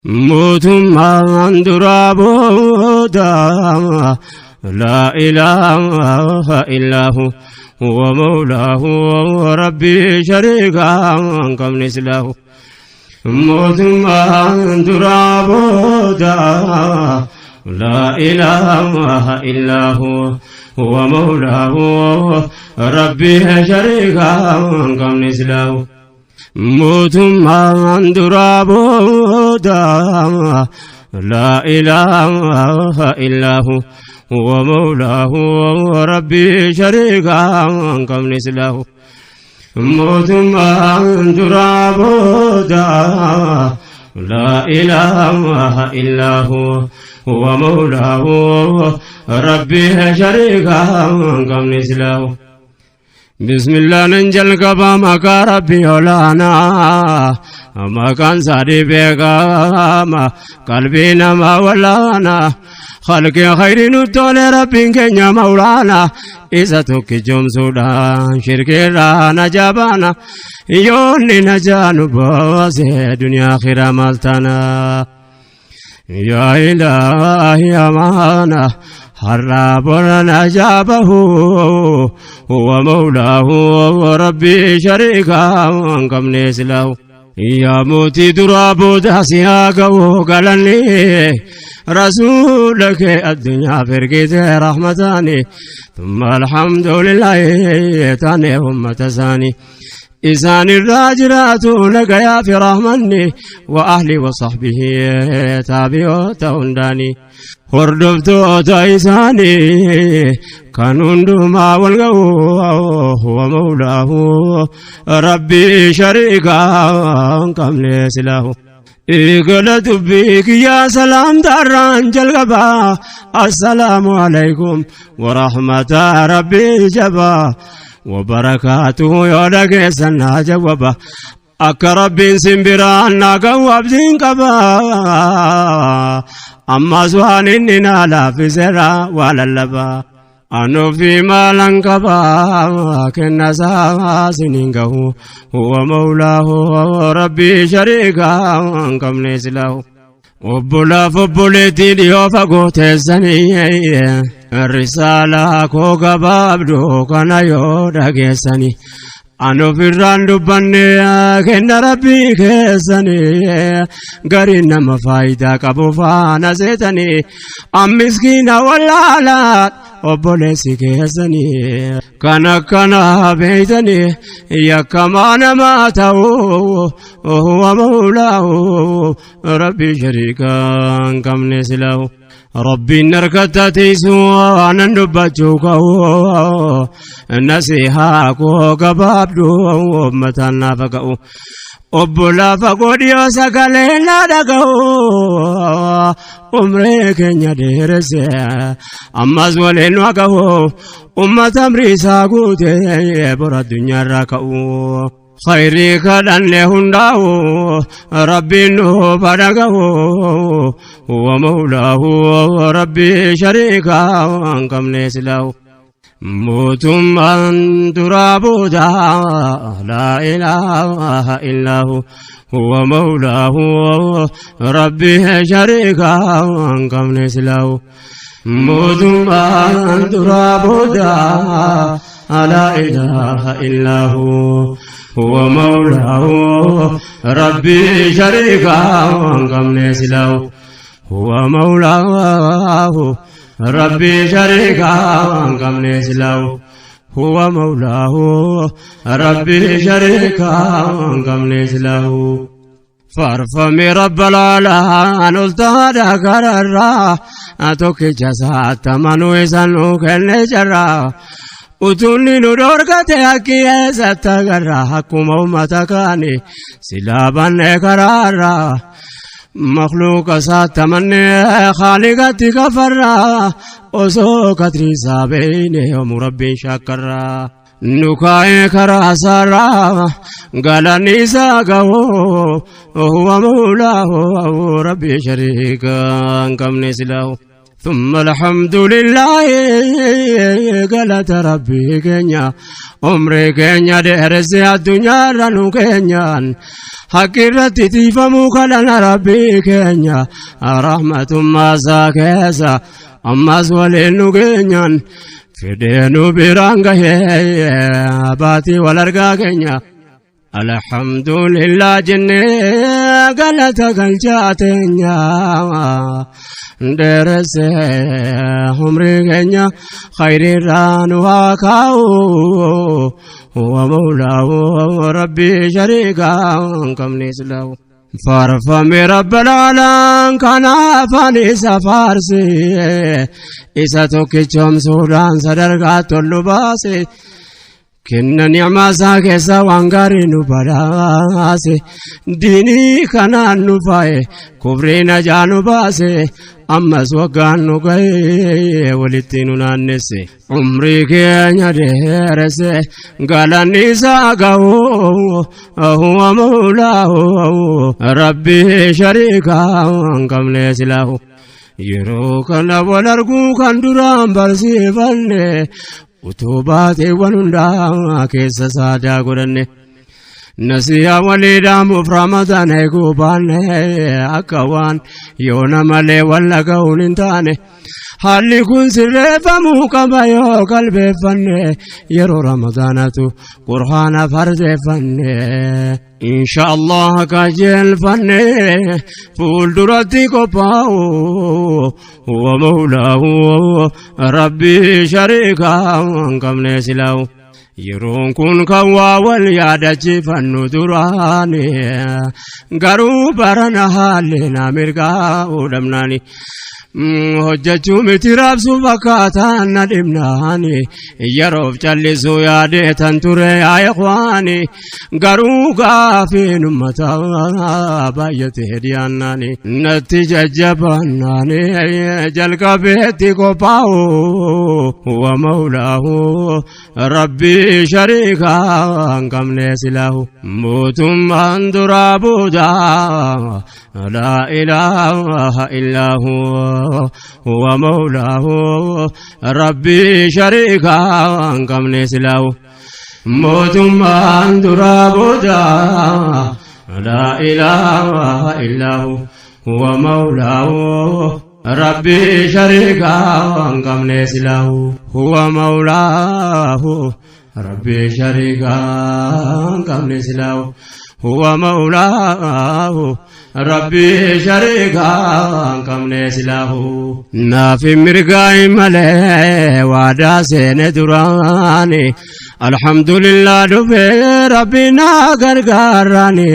Mootummaan duraa booda laa ilaaha illaahu huwa mawlaahu rabbii shariikaa hin qabne silaahu. Mootummaan duraa booda laa ilaaha illaahu huwa mawlaahu rabbii shariikaa hin qabne silaahu. Mootummaan duraa booda laa ilaaha illaahu huwa mawlaahu rabbii shariikaa hin qabne silaahu. Mootummaan duraa booda laa ilaaha illaahu huwa mawlaahu rabbii shariikaa hin qabne silaahu. Bismillah nan jalqaba maqaa rabbii olaanaa maqaan isaanii beekama qalbii namaa walaanaa khalqii khayrii nu tole rabbiin keenya mawlaanaa isa tokkichoomsuudhaan shirkiirraa na jabaana yoonni na jaanu baase duniyaa akhiraa maal taana. Yaa ilaahi amaana har'aa bona najaabahu huwa mawlaahu rabbii shariikaa hin qabne silaahu. Yaa mootii duraa booda si haa ga'u galanni rasuula kee addunyaaf ergite rahmataani thumma alhamdulillahi taane ummata isaanii. Isaan irraa jiraatu nagayaa fi rahmanni wa ahli wa sahbihi taabiyoota hundaani hordoftoota isaanii kan hundumaa wal ga'u huwa mawlaahu rabbii shariikaa hin qabne silaahu. Eegala dubbii kiyyaa salaamtaarraan jalqaba assalaamu alaikum warahmata rabbii jabaa wabarakaatuhu yoo dhageessan naa jawwaba akka rabbiin simbiraan naa ga'u abdiin qaba ammas waan inni naa laaffiseera waa lallaba. Anufi maalan qaba kenna isaa siniin gahu huwa mawlaahu rabbii shariikaa hin qabne silaahu. Obbolaaf obboleettii dhiyoo fagoo teessanii risaalaa koo gabaabduu kana yoo dhageessanii An ofirraan dubbanne kenna rabbii keessanii gariin nama faayidaa qabu faana seetanii an miskiina wallaalaa obboleessi keessanii kan akkana beeytanii yakkamaa namaa ta'uu huwa mawlaahu rabbii shariikaa hin qabne silaahu. Rabbiin harkatti tiisu waanan dubbachuu ka'u nasihaa koo gabaabduu uummataan naafa ga'u obbolaa fagoo dhiyoo sagalee na dhaga'u umree keenya dheeresse ammas waliin nu ga'u ummata amrii isaa guute bora addunyaarraa ka'u. Khayrii kadhanne hundaa'u rabbiin nuuf dhaga'u huwa mawlaahu rabbii shariikaa hin qabne silaahu. Mootummaan duraa booda laa ilaaha illaahu huwa mawlaahu rabbii shariikaa hin qabne silaahu. Mootummaan duraa booda laa ilaaha illaahu huwa mawlaahu rabbii shariikaa hin qabne silaahu huwa mawlaahu rabbii shariikaa hin qabne silaahu huwa mawlaahu rabbii shariikaa hin qabne silaahu. Faarfame rabbal aalaan ol taadha gararraa tokkicha isaatti amanuu isa nu kenne jarraa utuunni nu dhorkate akki eessatti agarra akkuma uummata kaani silaa banne karaarraa makluuqa isaatti amanne haaliqatti kafarraa osoo katrii isaa beeyne yoomuu rabbiin shaakkarraa. Nu kaa'ee karaa isaarraa galanni isaa gahu huwa mawlaahu rabbi shariika hin qabne silaahu. ثم الحمد لله galata Rabbii keenya umrii keenya dheeresse addunyaarra nu keenyaan haqqi irratti tiifamuu kadhana Rabbii keenya rahmatummaa isaa keessa ammas waliin nu keenyaan fidee nu biraan gahee baatii wal argaa keenya. Alhamdulillah jennee galata galchaa teenya dheeresse umrii keenya khayriirraa nu haa kaa'u wa mawlaahu Rabbii shariikaa hin qabne silaahu. Faarfame Rabbal aalaan kanaaf ani isa faarse isa tokkichoomsuudhaan sadarkaa ol nu baase. Kenna ni'maa isaa keessaa waan gaarii nu badhaase diinii kanaan nu faaye kufrii najaa nu baase ammas waggaan nu ga'ee walitti nu naannesse umrii keenya dheeresse galanni isaa ga'u huwa mawlaahu Rabbii shariikaa hin qabne silaahu. Yeroo kana wal arguu kan duraan barsiifanne utuu baateewwan hundaa keessa saadaa godhanne nasiyaa walii dhaamuuf Ramadaan eeguu baanne akka waan yoona malee wal dhaga'uun hin taane haalli kun sirreeffamuu qaba yoo qalbeeffanne yeroo Ramadaanatu Qur'aana fardeeffanne. Insha Allah qajeelfanne fuulduratti qophaa'u wa mawlaahu Rabbii shariikaa hin qabne silaahu. Yeroon kun kan waa wal yaadachiifannu duraani garuu barana haalli na mirgaa'uu dhabnaani. Hojjechuu miti raabsuu fakkaataan na dhibnaani yeroof callisuu yaadee tan ture yaa ikhwaani garuu gaafiin ummataa baay'atee dhiyaannaani natti jajjabaannaani jalqabeetti qophaa'u wa mawlaahu Rabbii shariikaa hin qabne silaahu mootummaan duraa boodaa laa ilaaha illaahu wa mawlaahu Rabbii shariikaa hin qabne silaahu mootummaan duraa boodaa laa ilaaha illaahu wa mawlaahu Rabbii shariikaa hin qabne silaahu huwa mawlaahu Rabbii shariikaa hin qabne silaahu huwa mawlaahu Rabbii shariikaa hin qabne silaahu. Naaf mirgaa'i malee waadaa seene duraani alhamdulillah dhufee Rabbi naa gargaaraani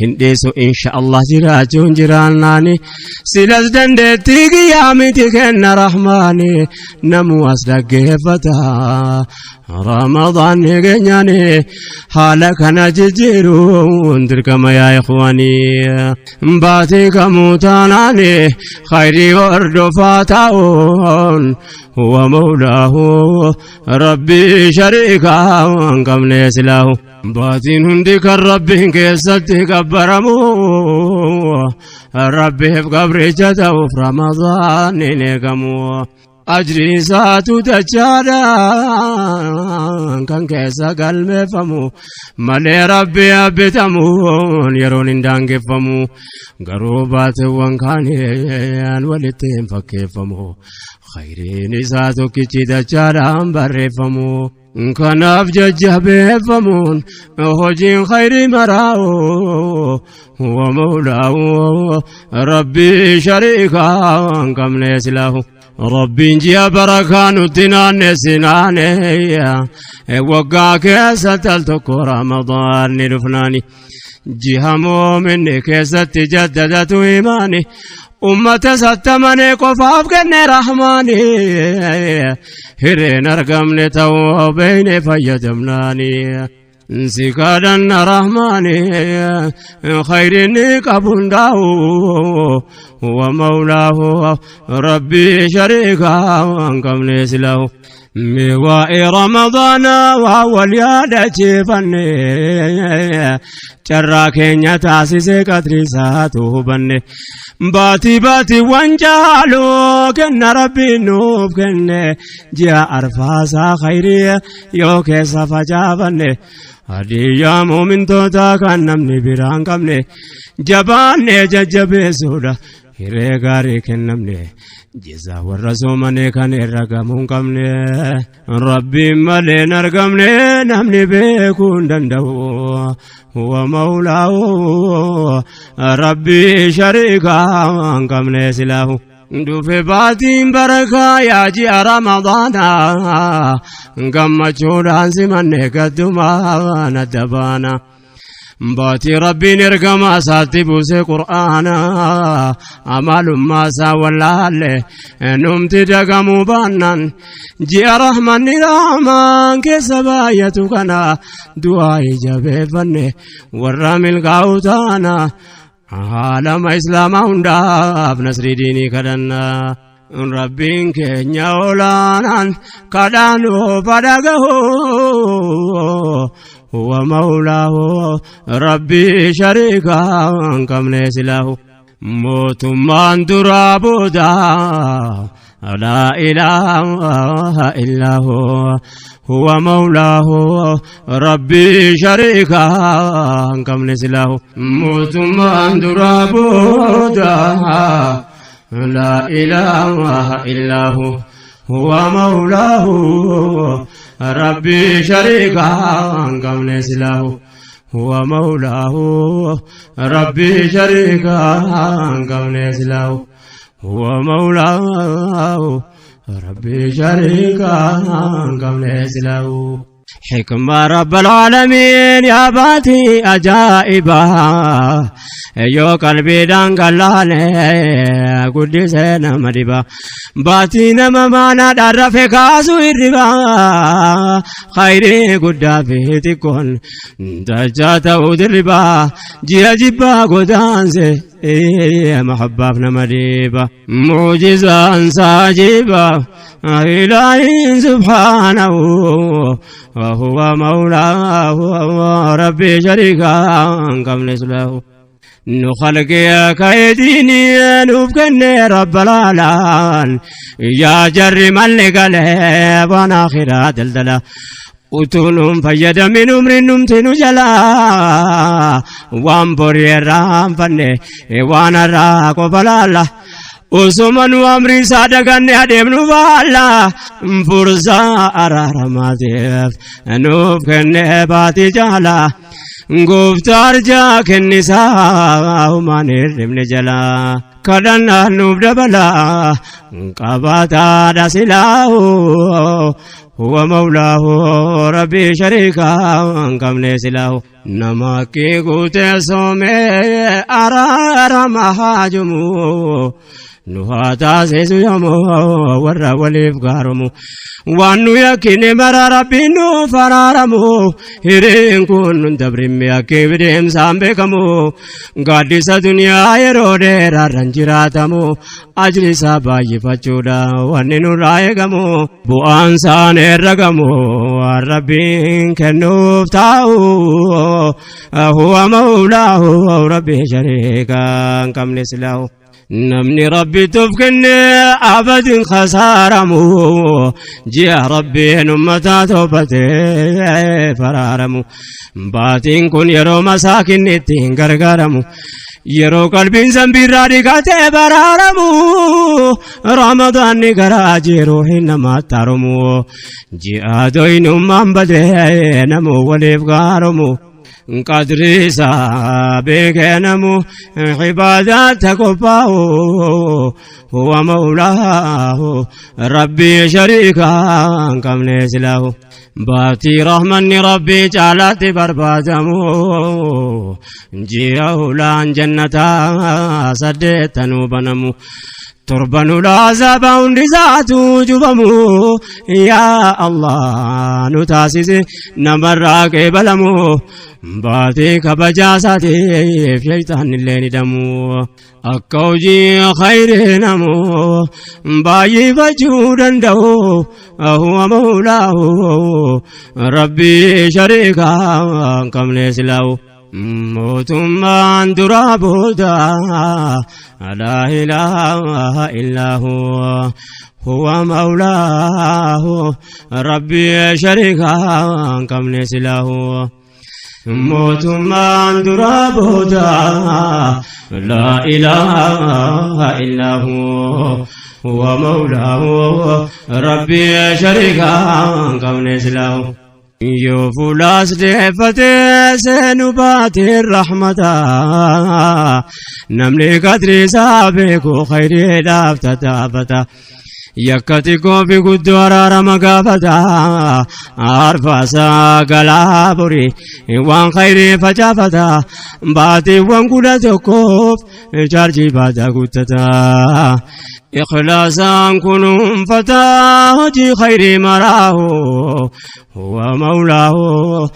hin dhiisu insha Allah jiraachuun jiraannaani silas dandeettii kiyyaa miti kenna Rahmaani namu as dhaggeeffata Ramadaan keenyaani haala kana jijjiiruun dirqama yaa ikhwaanii baatii kamuu taanaani khayrii hordofaa ta'uun huwa mawlaahu Rabbii shariikaa hin qabne silaahu. Baatiin hundi kan Rabbiin keessatti gabbaramu Rabbiif gabricha ta'uuf Ramadaan hin eegamu. Ajrii isaatu dachaadhaan kan keessa galmeeffamu malee Rabbi abbitamuun yeroon hin daangeffamu garuu baateewwan kaaniin walitti hin fakkeeffamu. Khayriin isaa tokkichi dachaadhaan barreeffamu. Kanaaf jajjabeeffamuun hojiin khayrii maraa'u wa mawlaahu Rabbii shariikaa hin qabne silaahu. Rabbiin ji'a barakaa nutti naannessi naane waggaa keessatti al tokko Ramadaan ni dhufnaani. Ji'a moominni keessatti jaddadatu imaani ummata sattamane qofaaf kenne Rahmaani hireen argamne ta'uu beeyne fayyadamnaani. Si kadhanna Rahmaani khayrinni qabu hundaa'u wa mawlaahu Rabbii shariikaa hin qabne silaahu. Mee waa'ee Ramadaanaa waa wal yaadachiifanne, carraa keenya taasisee qadrii isaatu hubanne. Baatii baatiiwwan caalu kenna Rabbiin nuuf kenne, ji'a arfaasaa khayrii yoo keessa facaafanne, hadiyyaa muumintootaa kan namni biraan qabne, jabaannee jajjabeessuudha hiree gaarii kennamne, jizaa warra soomane kan irra gamuu hin qabne. Rabbiin malee hin argamne, namni beekuu hin danda'u. Huwa mawlaahu, Rabbii shariikaa hin qabne silaahu. Dhufe baatiin barakaa, yaa ji'a Ramadaanaa, gammachuudhaan simanne, gaddumaan adda baana. Baatii Rabbiin ergamaa isaatti buuse Qur'aana, amalummaa isaa wallaalle numti dagamuu baannaan, ji'a rahmanni rahmaan keessa baay'atu kana du'aa jabeeffanne warra milkaa'u taana. Aalama Islaamaa hundaaf nasrii diinii kadhannaa. Rabbiin keenya olaanaan kadhaanuu fadhagahu, huwa mawlaahu, Rabbii shariikaa hin qabne silaahu. Mootummaan duraa booda laa ilaaha illaahu, huwa mawlaahu, Rabbii shariikaa hin qabne silaahu. Mootummaan duraa booda laa ilaaha illaahu, huwa mawlaahu, Rabbii shariikaa hin qabne silaahu. Huwa mawlaahu, Rabbii shariikaa hin qabne silaahu. Huwa mawlaahu, Rabbii shariikaa hin qabne silaahu. Xikmaa Rabbal Aalamiin, yaa baatii ajaa'ibaa, yoo qalbiidhaan gallaane guddisee nama dhiba. Baatii nama maanaadhaan rafe kaasu hirribaa, khayrii guddaa fi xiqqoon dachaa ta'uu dirribaa, ji'a jibbaa godaanse mahabbaaf nama dhiiba. Mucjizaan saajiba ilaahiin subhaanahu, وهو مولاه، ربي شريكا hin qabne silaahu. Nu khalqee kaydini nuuf kenne Rabbal aalaan, yaa jarri malli galee waan akhiraa daldala. Utuu nuun fayyadamin umriin numti nu jalaa, waan borii irraanfanne waan har'aa qofa laalla. Osuma nu amri isaa daganne adeemnu baalla, fursaa araaramaatiif nuuf kenne baatii jaala. Gooftaa arjaa kennisaa humaan hirribne jalaa. Kadhannaan nuuf dabala qabaataadha silaahu, huwa mawlaahu, Rabbii shariikaa hin qabne silaahu. Nama kee guutee soomee araarama haajumu nu haa taasisu yomoo warra waliif gaaromu. Waan nu yakkine mara Rabbiin nuuf araaramu, hireen kun nun dabrimme akka deemsaan beekamu. Gaaddisa duniyaa yeroo dheeraarran jiraatamu, ajri isaa baay'ifachuudha wanni nurraa eegamu. Bu'aan isaan herragamu waan Rabbiin kennuuf taa'u, huwa mawlaahu, Rabbii shariikaa hin qabne silaahu. Namni Rabbi tuuf kenne abadin khasaaramu, ji'a Rabbiin ummataa toobatee faraaramu. Baatiin kun yeroo masaakinni ittiin gargaaramu, yeroo qalbiin zambiirraa dhiqatee baraaramu. Ramadaanni garaa jiru hin namaatti haromu, ji'a doyinummaan badee namu waliif gaaromu. Qadri isaa beekee namu ibaadaatti qophaa'u, huwa mawlaahu, Rabbii shariikaa hin qabne silaahu. Baatii rahmanni Rabbii caalaatti barbaadamu, ji'a hulaan jannataa saddeettanuu banamu. Torban ulaa azaabaa hundi isaatu cufamu, yaa Allah nu taasise namarraa qeebalamu. Baatii kabajaa isaatiif shayxaan illee ni damu. Akka hojii khayrii namu baay'ifachuu danda'u, huwa mawlaahu rabbii shariikaa hin qabne silaa'u. Mootummaan duraa booda laa ilaaha illaa huwa, huwa mawlaahu rabbii shariikaa hin qabne silaahu. Mootummaan duraa booda laa ilaaha illaa huwa, huwa mawlaahu rabbii shariikaa hin qabne silaahu. Yoo fuulaas deeffatee seenu baatee rahmataa, namni qadri isaa beeku khayriidhaaf tattaafata. Yakka xiqqoo fi guddoo araarama gaafata. Arfaasaa galaa borii waan khayrii facaafata. Baatiiwwan 11f chaarjii baataa guuttata. Ikhlaasaan kunuunfata hojii khayrii maraahu, huwa mawlaahu.